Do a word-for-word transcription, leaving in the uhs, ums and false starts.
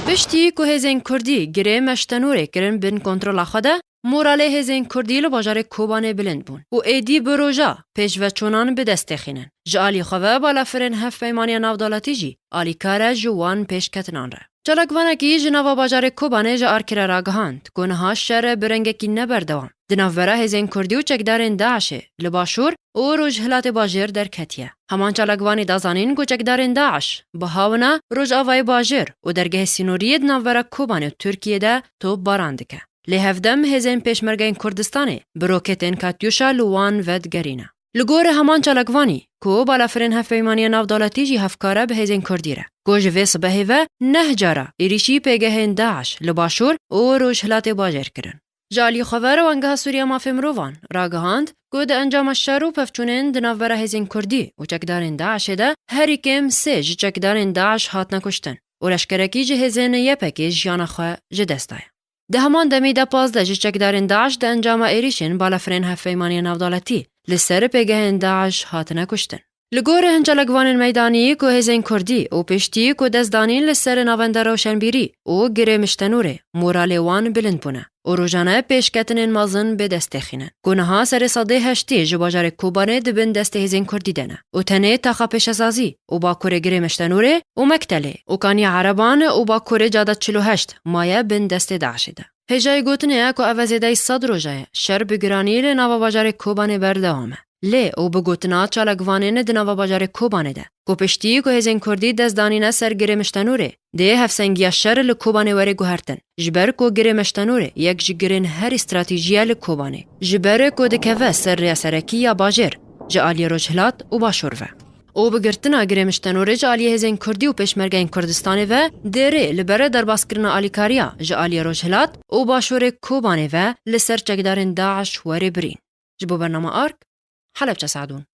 Piştî ku hêzên Kurdî girê Meştenûrê kirin bin kontrola xwe de, moralê hêzên Kurdî li bajarê Kobanê bilind bûn û êdî bi roja pêşveçûnan bi dest têxînin. Ji alî xwe ve balafirên hevpeymaniya navdewletî jî alîkar e ji wan pêşketinan re. Çalakvanekî ji nava bajarê Kobanê ji Arkirê ragihand ku niha şer e bi rengekî neberdewam di navbera hêzên Kurdî û çekdarên DAIŞê li başûr û rojhilatê bajêr derketiye. Heman çalakvanî da zanîn ku çekdarên DAIŞ bi hawina rojavayê bajêr û dergehê sînoriyê di navbera Kobanê û Tirkiyê de topbaran dike. Lê hevdem hêzên Pêşmergeyên Kurdistanê bi roketên Katyuşa li wan vedigerîne. Li gorî heman çalakvanî, ku balafirên hevpeymaniya navdewletî jî hevkar e bi hêzên Kurdî re, ku ji vê sibehê ve neh cara êrîşî pêgehên DAIŞ li başûr û rojhilatê bajêr kirin. Ji alî xwe ve Rêwangeha Sûriya Mafê Mirovan ragihand ku di encama şer û pevçûnên di navbera hêzên Kurdî û çekdarên DAIŞê de herî kêm sê ji çekdarên DAIŞ hatine kuştin û leşkerekî ji hêzên YPGê jiyana xwe ji dest daye. Di heman demî de pazdeh ji çekdarên DAIŞ di encama êrîşên balafirên hevpeymaniya navdewletî li ser pêgehên DAIŞ hatine kuştin. Li gorî hin çalakvanên meydanî ku hêzên Kurdî û piştî ku dest danîn li ser navenda rewşenbîrî û girê Miştenûrê, moralê wan bilind bûne û rojane pêşketinên mezin bi dest têxînin, ku niha serê sedê heştê ji bajarê Kobanê di bin destê hêzên Kurdî de ne û tenê taxa pêşesazî û bakurê girê Miştenûrê û Mektelê û Kaniya Ereban û bakurê Cada çil û heşt maye bin destê DAIŞê de. Hêjayî gotinê ye ku ev zêdeyî sed roja ye şer bi giranî li nava bajarê Kobanê berdewam e. Lê û bi gotina çalakvanên di nava bajarê Kobanê de, ku piştî ku hêzên Kurdî dest danîne ser girê Miştenûrê, dê hevsengiya şer li Kobanê were guhertin, ji ber ku girê Miştenûrê yek ji girên herî stratejî ye li Kobanê, ji ber ku dikeve ser rêya serekî ya bajêr, ji aliyê rojhilat û başûr ve. Û bi girtina girê Miştenûrê ji aliyê hêzên Kurdî û Pêşmergeyên Kurdistanê ve dê rê li ber derbaskirina alîkariya ji aliyê rojhilat û başûrê Kobanê ve li ser çekdarên DAIŞ were birîn. Ji bo bernama Ark, Helebçe Sadûn.